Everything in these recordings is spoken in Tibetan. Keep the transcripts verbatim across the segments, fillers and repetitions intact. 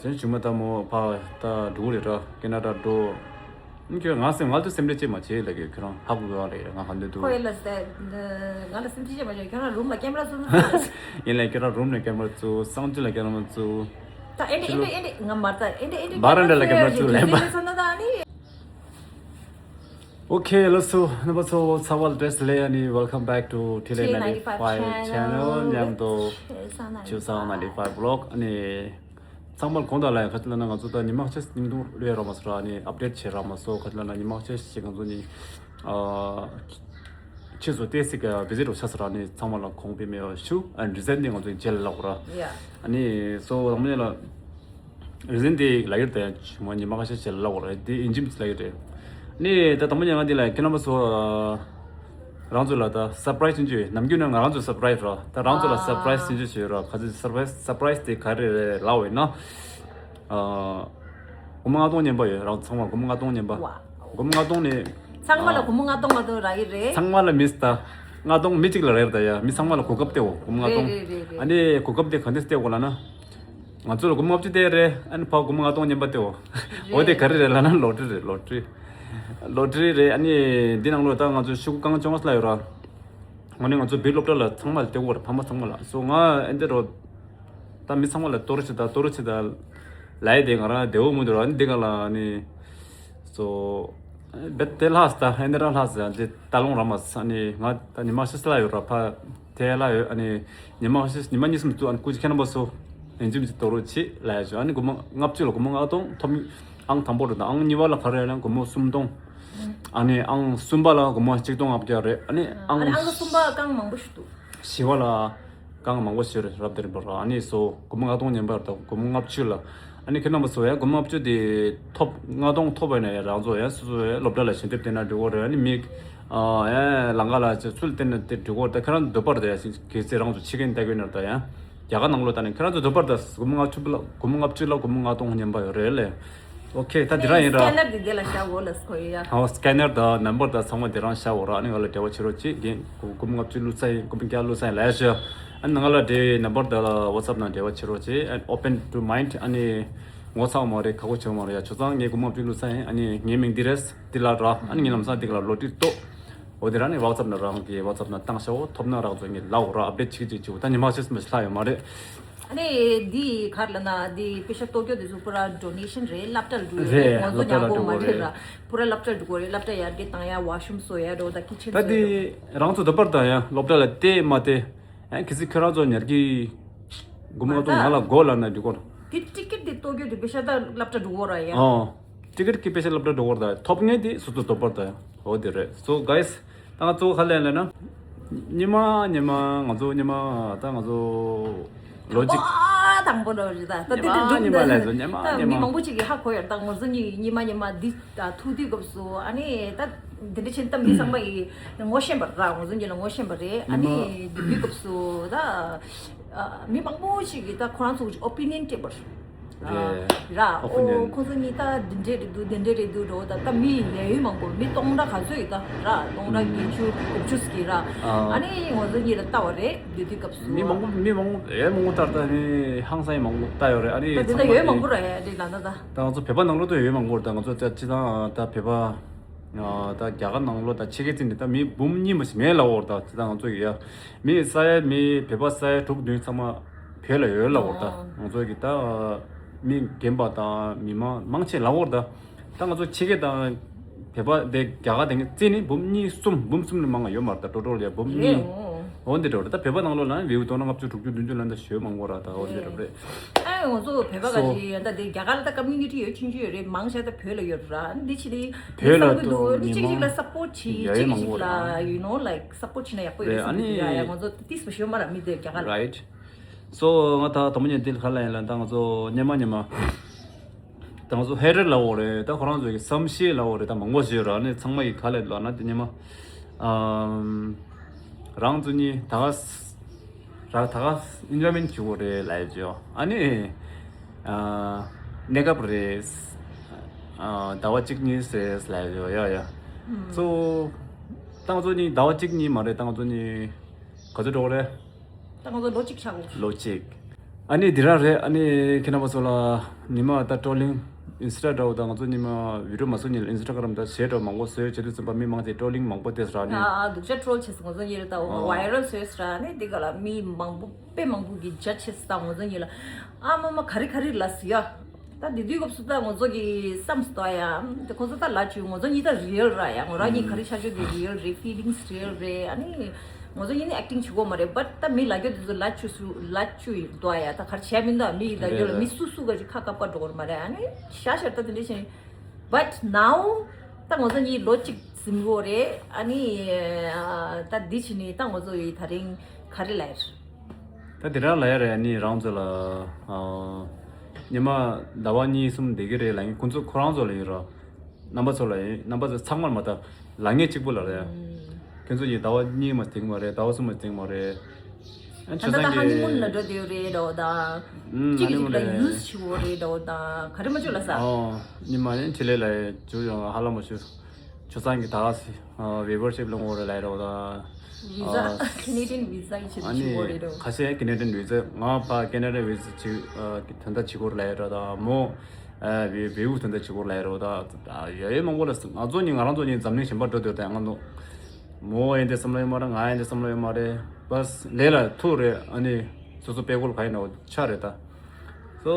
དེ་ནས་ཆུང་མ་ད་མོ་ཕ་ད་འགྲོ་གི་རེད་ར། ཀེ་ན་ཌ་འགྲོ། ཁྱོད་ང་སེམས་ང་ཚོ་སེམས་ཁྲལ་ཅིག་མ་བྱེད་ལབ་ཀྱི། ཁྱོད་རང་ཧ་གོ་གི་རེད། ང་ག་འདོད་འདུག་ཁོ་ཡིན་ལ་ཟེར། ང་ལ་སེམས་ཁྲལ་ཅིག་མ་བྱེད། ཁྱོད་རང་རུམ་ལ་ཀེམ་ར་བཙུགས། ཡིན་ལ་ཁྱོད་རང་རུམ་ལ་ཀེམ་ར་བཙུགས། གསང་སྤྱོད་ལ་ཀེམ་ར་བཙུགས། ད་ཨེ་འདྲ་ཨེ་འདྲ་ཨེ་འདྲ་ང་མ་ད་ཨེ་འདྲ་ཨེ་འདྲ་བ་ར་འདྲ་ལ་ཀེམ་ར་བཙུགས་ལབ་པ། ད་ཨ་ནི། Okay, hello, so number so Saval Dress Lay and welcome back to T L A ninety-five channel. ཉམ་དོ་Q Sound ninety-five vlog. ཨ་ནི་ཚང་མར་གོང་དུ་ལ་ཡང་ཁ་ཅིག་ལ་ན་ང་ཚོ་ད་ཉི་མ་ཁ་ཤས་སྙིང་སྡུག་ལོས་ར་མ་སོ་ར་ནི་ཨབ་ཌེཊ་བྱེད་ར་མ་སོ། ཁ་ཅིག་ལ་ན་ཉི་མ་ཁ་ཤས་ཤིག་ང་ཚོ་ནི་ཨ་ཕྱིས་སུ་ཏེ་སི་ཀ་བི་ཟི་ཊི་རོ་ཆ་སོ་ར་ནི་ཚང་མ་ལ་གོང་སྤེལ་མེད་པ་ཞུ། ཨ་ནི་རི་ཛན་ནི་ང་ཚོ་རྗེས་ལ་ལབ་ར། ཨ་ནི་སོ་དང་མ་ནི་ལ། རི་ཛན་དེ་ལབ་ཀྱི་རེད་དེ། ཆུང་མ་ཉི་མ་ཁ་ཤས་ཤིག་ལབ་དགོས་རེད། དེ་ཨིན་ཇི་མི་ལབ་ཀྱི་རེད། ནི་ད་དང་པོ་ཉི་མ་འདི་ལ་ཁྱེད་རྣམ་པ་ཚོ་རང་ཚོ་ལ་ད་སར་པ་རའི་སི་བྱིན་རྒྱུ་ཡོད། ནམ་རྒྱུན་ནས་ང་རང་ཚོ་སར་པ་རའི་སི་ར། ད་རང་ཚོ་ལ་སར་པ་རའི་སི་བྱིན་རྒྱུ་ཞིག་ཡོད་ར། ག་ཚོད་སར་པ་རའི་སི། སར་པ་རའི་སི་དེ་ག་རེ་རེད་ལབ་འོས་ན། ཨ། སྒོར་མོ་ལྔ་སྟོང་ཉན་པ་ཡོད། རང་ཚང་མ་སྒོར་མོ་ལྔ་སྟོང་ཉན་པ། ཝ། སྒོར་མོ་ལྔ་སྟོང་ནི། ཚང་མ་ལ་སྒོར་མོ་ལྔ་སྟོང་ལྔ་སྟོང་རག་གི་རེད། ཚང་མ་ལ་མི་སི་ད། ལྔ་སྟོང་མི་གཅིག་ལ་རེད་ད་ཡ། མི་ཚང་མ་ལ་གོ་སྐབས་སྟེར་འོ། སྒོར་མོ་ལྔ་སྟོང་། རེད་རེད་རེད་རེད། ཨ་ནི་གོ་སྐབས་དེ་ག་འདྲས་སྟེར་དགོས་ལབ་ན། ང་ཚོ་ལ་སྒོར་མོ་ལྔ་བཅུ་སྟེར་རེད། ཨ་ནི་ཕར་སྒོར་མོ་ལྔ་སྟོང་ཉན་པ་སྟེར་འོ། འོ་དེ་ག་རེ་རེད་ལབ་ན་ལོ་ཊ་རི་རེད། ལོ་ཊ་རི། ལོ་ཊ་རི་རེད། ཨ་ནི་འདི་ནང་ལོ་ད་ང་ཚོ་ཤོག་གུ་རྐང་བཅོ་ལྔ་ཙམ་ཡོད་ར། ཨ་ནི་ང་ཚོ་བོད་སློབ་གྲྭ་ལ་ཚང་མ་ལ་སྟེར་དགོས་རེད། ཕ་མ་ཚང་མ་ལ། སོ་ང་ཨེ་འདི་རོ། ད་མི་ཚང་མ་ལ་གཏོར་བྱེད་ད་གཏོར་བྱེད་ད་ལབ་ཡས་དེ་ང་རང་བདེ་བོ་མི་འདུག་ར། ཨ་ནི་འདི་ག་ལ་ཨ་ནི། སོ། བེད་དེ་ལྷག་ད་ཧན་དེ་རང་ལྷག་ཟེར་དེ་ད་ལོང་ར་མ་ས་ནི་ང་ད་ཉི་མ་ཤི་སི་ལ་ཡོད་ར། ཕ་དེ་ལ་ཡོད། ཨ་ནི་ཉི་མ་ཤི་ཉི་མ་གཉིས་གསུམ་བཙུགས། ཨ་ནི་སྐུ་མཁྱེན་རྣམ་པ་ཚོ་ཡིན་གཅིག་མིན་གཅིག་གཏོར་རོགས་བྱེད་ལབ་ཡ་བྱུང་། ཨ་ནི་སྒོར་མོ་ལྔ་བཅུ་ལ་སྒོར་མོ་ལྔ་སྟོང་ཐོབ། ཨང་དང་པོ་རེད། ད་ཨང་གཉིས་པ་ལ་ག་རེ་ཡོད་ན་སྒོར་མོ་སུམ་སྟོང་། ཨ་ནི་ཨང་གསུམ་པ་ལ་སྒོར་མོ་གཅིག་སྟོང་ལྔ་བརྒྱ་རེད། ཨ་ནི་ཨ་ནི་ཨང་ཨང་གསུམ་པ་རྐང་མང་པོ་ཞིག་འདུག་བཞི་པ་ལ། རྐང་མང་པོ་ཞིག་རེད། རབ་དེ་རིམ་པ་ར། ཨ་ནི་སོ་སྒོར་མོ་ལྔ་སྟོང་ཉན་པ་རེད། ད་སྒོར་མོ་ལྔ་བཅུ་ལ། ཨ་ནི་ཁྱེད་རྣམ་པ་ཚོ་ཡང་སྒོར་མོ་ལྔ་བཅུ་དེ་ཐོབ། ལྔ་སྟོང་ཐོབ་པ་ཡིན་ན་ཡང་རང་ཚོ་ཡང་སོ་སོ་ཡང་སློབ་གྲྭ་ལ་ཞལ་འདེབས་བསྟན་ན་འགྲིག་གི་རེད། ཨ་ནི་མི་ཨ་ཡང་ལམ་ཁ་ལ་ཚུར་བསྟན་ན་དེ་འགྲིག་གི་རེད། ད་ཁྱེད་རང་འདོད་པ་རེད་ཡ། གལ་སྲིད་རང་ཚོ་ཕྱི་རྒྱལ་ལྟ་གི་ཡོད་ན། ད་ཡང་རྒྱ་གར་ནང་ལོགས་ད་ནི་ཁྱེད་རང་ཚོ་འདོད་པ་རེད། ད་སྒོར་མོ་ལྔ་བཅུ་ལ་སྒོར་མོ་ལྔ་བཅུ་ལ་སྒོར་མོ་ལྔ་སྟོང་ཉན་པ་ཡོད་རེད་ལེ། ཨོ་ཁེ། ད་དེ་རང་ཡིན་ར། སི་ཀེ་ནར་དེ་དེ་ལ་བཞག་འོ་ལ་སྐོར་ཡ། ཨོ་སི་ཀེ་ནར་དང་ནམ་བར་དང་ཚང་མ་དེ་རང་བཞག་འོ་ར། ཨ་ནི་ང་ལ་འབྲེལ་བ་བྱེད་རོགས་བྱེད། རྒན་སྒོར་སྒོར་མོ་ལྔ་བཅུ་བླུགས་ས་ཡིན། སྒོར་མོ་བརྒྱ་བླུགས་ས་ཡིན་ལབ་ཡ་ཤོད། ཨ་ནི་ང་ལ་འབྲེལ་ནམ་བར་དང་ལ་ཝ་ཊི་སབ་ནང་འབྲེལ་བ་བྱེད་རོགས་བྱེད། ཨ་ནི་open to mind། ཨ་ནི་ངོ་ཚ་བ་མ་རེད། ཁག་པོ་བྱེད་བ་མ་རེད་ཡ། ཆོག་ཙང་ངས་སྒོར་མོ་ལྔ་བཅུ་བླུགས་ས་ཡིན། ཨ་ནི་ངའི་མིང་འདི་རེད། འདི་ལ་ར། ཨ་ནི་ངའི་ལམ་སང་འདི་ག་ལ་ལོ་ཊ་རི་གཏོང་། འོ་དེ་རང་ནི་ཝ་ཊི་སབ་ནང་རང་གི་ཝ་ཊི་སབ་ནང་བཏང་ཤག་འོ། ཐོབ་ན་རང་ཚོ་ངས་ལབ་འོ་ར། ཨབ་ཌེཊ་བྱེད་ཀྱི་བྱེད་ཀྱི་འོ། ད་ཉི་མ་ཤི་སི་མ་ཤི་ལྷག་ཡོད་མ་རེད། ཨ་ནི་འདི་ག་རེ་ལབ་ན། འདི་པེ་ཤ་གཏོར་རྒྱུ་དེ་ཚོ་པུ་ར་ཌོ་ནེ་ཤན་རེད། སློབ་གྲྭ་ལ་འགྲོ་གི་རེད། རེད། ངོ་ཚོ་སློབ་གྲྭ་ཡག་པོ་ལ་མ་འགྲོ་རེད་གི་ར། རེད། པུ་ར་སློབ་གྲྭ་འགྲོ་གི་རེད། སློབ་གྲྭ་ཡར་རྒྱས་བཏང་ཡ། ཝ་ཤི་རུམ་བཟོ་ཡ་འགྲོ། ད་ཀི་ཆེན་ད་བཟོ་ཡ་འགྲོ། དེ་རང་ཚོ་འདོད་པ་རེད། ད་ཡང་སློབ་གྲྭ་ལ་བལྟས་མ་བལྟས། ཨ་གལ་སྲིད་ཁྱོད་རང་ཚོ་ཉར་གི་སྒོར་མོ་ལྔ་སྟོང་ང་ལ་དགོས་ལབ་ན་འགྲིག་གོ། དེ་ཊི་ཀེ་ཊི་དེ་གཏོར་རྒྱུ་དེ་པེ་ཤ་ད་སློབ་གྲྭ་འགྲོ་གི་ར་ཡ། ཨོ། ཊི་ཀེ་ཊི་གི་པེ་ཤ་སློབ་གྲྭ་འགྲོ་གི་ར། ད་ཐོབ་མཁན་དེ་སོ་སོ་འདོད་པ་རེད། ད་ཡང་འོ་དེ་རེད། སོ་གྷའི་སི། ད་ང་ཚོ་ག་ལབ་ལབ་ན། ཉི་མ་ཉི་མ་ང་ཚོ་ཉི་མ་ད་ང་ཚོ་ལོ་གཅིག་ཨ་དང་པོ་ལོ་རེད། ད་ད་ཉི་དེ་དེ་མ་སྒྲུང་ཉི་མ་ལབ་ཚོ་ཉི་མ་ད་ཉི་མི་མ་མང་པོ་ཅིག་གིས་ཧ་གོ་ཡོད། ད་ང་ཚོ་གཉིས་ཉི་མ་ཉི་མ་འདི་ད་ཐུག་དུས་སྐབས་སུ། ཨ་ནི་ད་འདི་འདྲ་བྱས་ད་མི་ཚང་མ་གིས་ངོ་ཤེས་པ་ར། ང་ཚོ་གཉིས་ལ་ངོ་ཤེས་པ་རེད། ཨ་ཉི་མ་ནི་འདི་དུས་སྐབས་སུ་ད་ཨ་མི་མང་པོ་ཅིག་གིས་ད་ཁོ་རང་ཚོ་གི་ཨོ་པི་ནི་ཡན་སྤྲད་པ་རེད། རེད། ར། ཨོ་པི་ནི་ཡན། ཨོ་ཁོ་ཚོ་གཉིས་ད་འདི་འདྲས་རེད་འདུག་འདི་འདྲས་རེད་འདུག་འགྲོ། ད་ད་མི་ཡ་ཡོད་མང་པོ། མི་སྟོང་ཕྲག་ག་ཚོད་ཡོད་ད་ར། སྟོང་ཕྲག་ཨུམ། བརྒྱད་ཅུ་དགུ་བཅུ་ཟེར་གི་ར། ཨ། ཨ་ནི་ང་ཚོ་གཉིས་ལ་ལྟ་བ་རེད། འདི་དུས་སྐབས་སུ་མི་མང་པོ་མི་མང་པོ་ཡ་མང་པོ་ལྟར་ད་ནི་ཧང་སང་ཡ་མང་པོ་ལྟ་ཡོད་རེད། ཨ་ནི་ད་འདི་ད་ཚང་མ་ཡ་མང་པོ་ར་ཡ་འདི་ད་ད་ད། ད་ང་ཚོ་བོད་པ་ནང་ལོགས་ད་ཡ་མང་པོ་རེད། ད་ང་ཚོ་ད་སྤྱི་བཏང་ད་བོད་པ། ཨ། ད་རྒྱ་གར་ནང་ལོགས་ད་ཕྱི་རྒྱལ་ཚོ་ནས་ད་མི་འབུམ་གཉིས་མ་ཞིག་མེད་ལབ་འོ་ར། ད་ད་ང་ཚོ་ཡ་མི་ས་ཡ་མི་བོད་པ་ས་ཡ་དྲུག་བདུན་ཚང་མ་བོད་ལ་ཡོད་ལབ་འོ་ར། ད་ང་ཚོ་གི་ད་མི་རྒན་པ་དང་མི་མང་མང་ཆེ་ལབ་འོ་ར། ད་ད་ང་ཚོ་ཕྱི་རྒྱལ་དང་བོད་པ་དེ་རྒྱ་གར་དེ་རྩིས་ནི་འབུམ་གཉིས་གསུམ། འབུམ་གསུམ་ལས་མང་བ་ཡོད་མ་རེད། ད་ཊོ་ཊལ་ཡ་འབུམ་གཉིས། འོ་འདི་འདྲ་རེད། ད་བོད་པ་ནང་ལོགས་ལ་ནི་བེའུ་སྟོང་ན་ལྔ་བཅུ་དྲུག་ཅུ་བདུན་ཅུ་ལ་ད་ཞོ་མང་པོ་ར། ད་འོ་འདི་འདྲ་རེད། ཨ་ང་ཚོ་བོད་པ་ག་ཅིག་ཡོད་ད་དེ་རྒྱ་གར་ལ་ད་ཀོ་མིའུ་ནི་ཊི་ཡོད་ཆུང་ཆུང་ཡོད་རེད། མང་ཆེ་ད་བོད་ལ་ཡོད་ར། འདི་ཕྱི་དེ་བོད་ལ་བསམ་གི་འདུག་ནི་གཅིག་གཅིག་ལ་སབ་པོར་ཊི་བྱེད། གཅིག་གཅིག་ལ་ཡུ་ནོ་ལའིཀ་སབ་པོར་ཊི་བྱེད་ན་ཡག་པོ་ཡོད་རེད་བསམ་གི་འདུག་ཡ་ཡ་ང་ཚོ་ཏིས་པ་ཞོ་མ་ར་མི་དེ་རྒྱ་གར་ལ། རའིཊ། སོ་ང་ད་དང་པོ་ཉིད་འདི་ལ་ག་ལབ་ཡིན་ལབ་ན། ད་ང་ཚོ་སྔོན་མ་སྔོན་མ་ད་ང་ཚོ་ཧེ་ཊར་ལབ་འོ་རེད། ད་ཁོ་རང་ཚོ་གི་བསམ་ཤེས་ལབ་འོ་རེད། ད་མང་པོ་ཞིག་ཡོད་ར། ཨ་ནི་ཚང་མ་གིས་ག་ལབ་ལབ་ན། དེ་སྔོན་མ་ཨམ་རང་ཚོ་གཉིས་ད་ག་ར་ད་ག་ཨིན་ཇོའི་མེན་ཊི་བྱེད་དགོས་རེད་ལབ་ཡོད་ཅོ། ཨ་ནི་ཨ་གནས་སྐབས་རེད། ཨ་ཟླ་བ་གཅིག་གཉིས་རེད་ལབ་ཡོད་ཡ་ཡ། སོ་ད་ང་ཚོ་གཉིས་ཟླ་བ་གཅིག་གཉིས་མ་རེད། ད་ང་ཚོ་གཉིས་ག་ཚོད་འགྲོ་གི་རེད། ད་ང་ཚོ་ལོ་གཅིག་ཆགས་འགྲོ། ལོ་གཅིག་ཨ་ནི་འདི་རང་རེད། ཨ་ནི་ཁྱེད་རྣམ་པ་ཚོ་ལ་ཉི་མ་ད་ཊོ་ལིང་ཨིན་སི་ཊ་འདྲ་བོ་དང་ང་ཚོ་ཉི་མ་བི་ཌི་ཡོ་མ་བཟོ་ཉིན་ལ་ཨིན་སི་ཊ་གྷ་རམ་དང་གཞས་འདྲ་བོ་མང་པོ་བཟོས་བྱེད་དུས་ཙམ་པ་མི་མང་ཆེ་ཊོ་ལིང་མང་པོ་དེ་རག་ནི། ཨ་ཨ་སྡུག་ཅག་ཊོལ་བྱས་སོང་ང་ཚོ་གཉིས་ལ་ད་ཨོ་ཝའི་རལ་བཟོས་ར་ནི་འདི་ག་ལ་མི་མང་པོ་དཔེ་མང་པོ་གི་ཇ་ཆེ་ས་ང་ཚོ་གཉིས་ལ་ཨ་མ་མ་ག་རེ་ག་རེ་ལ་ཟི་ཡ། ད་འདི་དུས་སྐབས་སུ་ད་ང་ཚོ་གི་བསམ་སྟོ་ཡ་དེ་ཁོ་ཚོ་ད་ལ་ཅུ་ང་ཚོ་གཉིས་ད་རི་ཡལ་ར་ཡ། ང་རང་གཉིས་ག་རེ་ཆ་ཆོད་དེ་རི་ཡལ་རེད། ཕི་ལིང་སི་རི་ཡལ་རེད། ཨ་ནི། ང་ཚོ་ཡིན་ནི་ཨེག་ཊིང་བྱེད་དགོས་མ་རེད། བཊ་ད་མི་ལ་རྒྱ་དེ་ཚོ་ལ་ཆུ་སུ་ལ་ཆུ་ཡི་དོ་ཡ་ད་གར་བྱས་མིན་ད་མི་ཡི་ལ་རྒྱ་ལ་རེད་མི་རེད། སུ་སུ་ག་ཅིག་ཁ་བཀབ་ཀ་འགྲོ་གི་མ་རེད། ཨ་ནི་ཤ་ཤར་ད་དེ་འདྲ་བྱས། བཊ་ནའོ་ད་ང་ཚོ་གཉིས་ལོ་གཅིག་ཟིན་གོ་རེད། ཨ་ནི་ད་འདི་ཕྱི་ནི་ད་ང་ཚོ་ཡི་ད་རིང་ག་རེ་ལ་ཡར། ད་དེ་རང་ལ་ཡ་རེད། ཨ་ནི་རང་ཚོ་ལ་ཨ་ཉི་མ་ཟླ་བ་གཉིས་གསུམ་བསྡད་ཀྱི་རེད་ལ་ཡིན། ཁོང་ཚོ་ཁོ་རང་ཚོ་ལ་ཡིན་རོགས། རྣམ་པ་ཚོ་ལ་ཡིན། རྣམ་པ་ཚོ་ཚང་མར་མ་ལྟ་ལ་ངས་གཅིག་པུ་ལ་རེད། ཁྱོད་ཚོ་ཡིན་ཟླ་བ་གཉིས་མ་སྟེང་མ་རེད། ཟླ་བ་གསུམ་མ་སྟེང་མ་རེད། ཨ་ད་ཆོས་ད་ད་ཚང་ཧ་ནི་མུན་ལ་གི་འགྲོ་དེ་རེད་འགྲོ་ད། ཨུམ་གཅིག་ཧ་ནི་གཅིག་མུན་ལ་ལ་ཡུས་བྱེད་འོ་རེད་འགྲོ་ད། ག་རེ་མ་བྱོས་ལ་ས། ཨོ་ཉི་མ་ཡིན་ཁྲི་ལེ་ལ་ཡིན་བྱུ་ཡོང་ཧ་ལ་མ་བྱུ། ཆོས་ཚང་གི་ད་ག་སི་ཝི་ཝར་ཤིབ་ལོང་འོ་རེད་ལ་ཡིན་འགྲོ་ད། ཝི་ཟ་ཨ་ཁེ་ནེ་ཌི་ཡན་ཝི་ཟ་ཡི་ཆེད་དུ་ཨ་ནི་བྱེད་འོ་རེད་འགྲོ། ཁ་ཤས་ཁེ་ནེ་ཌི་ཡན་ཝི་ཟ་ང་ཕ་ཁེ་ནེ་ཌི་ཡན་ཝི་ཟ་བྱེད་དོན་དག་བྱེད་འོ་རེད་ལ་ཡིན་འགྲོ་ད་མོ། ཨ་བེ་བེའུ་དོན་དག་བྱེད་སྒོ་ལས་རོ་ད། ཡ་ཡ་མང་པོ་ལ་ང་ཚོ་གཉིས་ང་རང་ཚོ་གཉིས་འཛམ་གླིང་གཞན་པ་འགྲོ་འདོད་དེ་ང་ཚོ་མོ་ཡིན་དེ་བསམ་བློ་ཡོད་མ་རེད། ང་ཡིན་དེ་བསམ་བློ་ཡོད་མ་རེད། བས་ལས་ལ་ཐུག་རེད། ཨ་ནི་སོ་སོ་དཔེ་ཁོལ་ག་ཡིན་ནོ་ཆ་རེད་ད། སོ་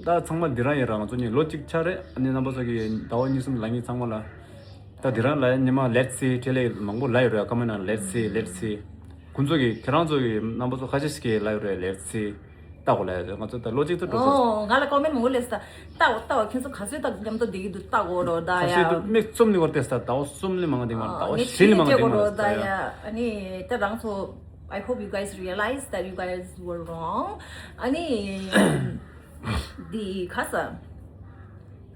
ད་ཚང་མ་འདི་རང་ཡིན་ར་ང་ཚོ་གཉིས་ལོ་གཅིག་ཆ་རེད། ཨ་ནི་རྣམ་པ་ཚོ་གི་ཟླ་བ་གཉིས་གསུམ་ལ་གཉིས་ཚང་མ་ལ་ད་འདི་རང་ལ་ཉི་མ་let's see ཁྲེ་ལེ་མང་པོ་ལ་ཡོད་རེད། ཀ་མེན་ན་let's see let's see ཁོང་ཚོ་གི་ཁྱེད་རང་ཚོ་གི་རྣམ་པ་ཚོ་ཁ་ཤས་ཤིག་གི་ལ་ཡོད་རེད་let's see ལྟ་དགོས་ལ་ཡ། ང་ཚོ་ད་ལོ་གཅིག་ཏུ་འགྲོ་ཚར། ཨོ་ང་ལ་ཀོ་མེན་མང་པོ་སླེབས་སོང་། ལྟ་དགོས་ལྟ་དགོས། ཁྱེད་ཚོ་ག་ཚོད་ད་མཉམ་དུ་བསྡད་ཀྱི་འདུག་ལྟ་དགོས་རོགས་ད་ཁ་ཤས་ཡ། ཏུ་མིག་བཙུམ་ནི་བར་ཏེ་ས་ཟླ་བ་གསུམ་ནི་མང་བ་འདི་མ་ཟླ་བ་ངས་བཞི་ནི་མང་བ་ཆེ་འདི་མ་གོ་རོགས་ད་ཟླ་ཡ། ཡ། ཨ་ནི་ད་རང་ཚོ། I hope you guys realize that you guys were wrong. ཨ་ནི། འདི་ཁ་ས།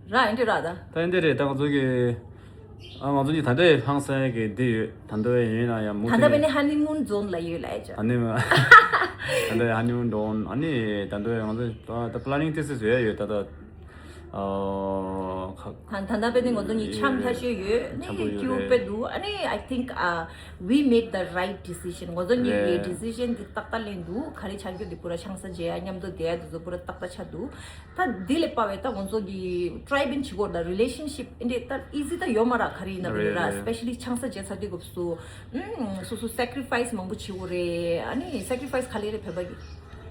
ར་ཨེ་འདྲ་ར་ད། ད་ཨེ་འདྲ་རེད་ད་ང་ཚོ་གི་ཨ་ང་ཚོ་གཉིས་ད་ལྟའི་ཧང་སང་གི་འདི་ཡོད། ད་ལྟ་ཡིན་ན་ཡང་མུ་ད་ལྟ་བས་ནི་ཧ་ནི་མུན་ཛོན་ལ་ཡོད་ལ་ཡ་ཅག་ཧ་ནི་མུན། ད་ལྟ་ཧ་ནི་མུན་ཛོན། ཨ་ནི་ད་ལྟ་ང་ཚོ་ད་ད་པི་ལ་ནིང་ཏི་སི་བཟོ་ཡ་ཡོད་ད་ད། ཨོ་ཁ། ད་ད་ལྟ་བས་ནི་ང་ཚོ་གཉིས་འཆམ་ཐ་ཤོས་ཡོད། ནི་འཆམ་པོ་ཡོད་ཀྱུ་རེད། པེ་འདུག་ཨ་ནི་I think uh, we made the right decision. ང་ཚོ་གཉིས་ཀྱི་རེད། ཌི་སི་ཤན་འདི་ཏག་ཏག་ལེན་འདུག་ག་རེ་ཆགས་རྒྱུ་འདི་པུ་ར་ཆང་ས་རྒྱས་ཡ་མཉམ་དུ་བསྡད་ཡ་འདི་ཚོ་པུ་ར་ཏག་ཏག་ཆགས་འདུག་ད་འདི་ལས་པ་བས་ད་ང་ཚོ་གི་ཊའེ་བིན་བྱེད་དགོས་ད་རི་ལེ་ཤན་ཤིབ་ཨེ་འདྲས་ད་ཨི་ཛི་ད་ཡོད་མ་ར་ག་རེ་ཡིན་ན་རེད་རེད་ར་རེད། སི་པེ་ཤ་ལི་ཆང་ས་རྒྱས་ཚར་དུས་སྐབས་སུ་ཨུམ་སོ་སོ་སེ་ཀི་རི་ཕའི་སི་མང་པོ་བྱེད་དགོས་རེད། ཨ་ནི་སེ་ཀི་རི་ཕའི་སི་ག་ལེ་རེད་བོད་པ་གི་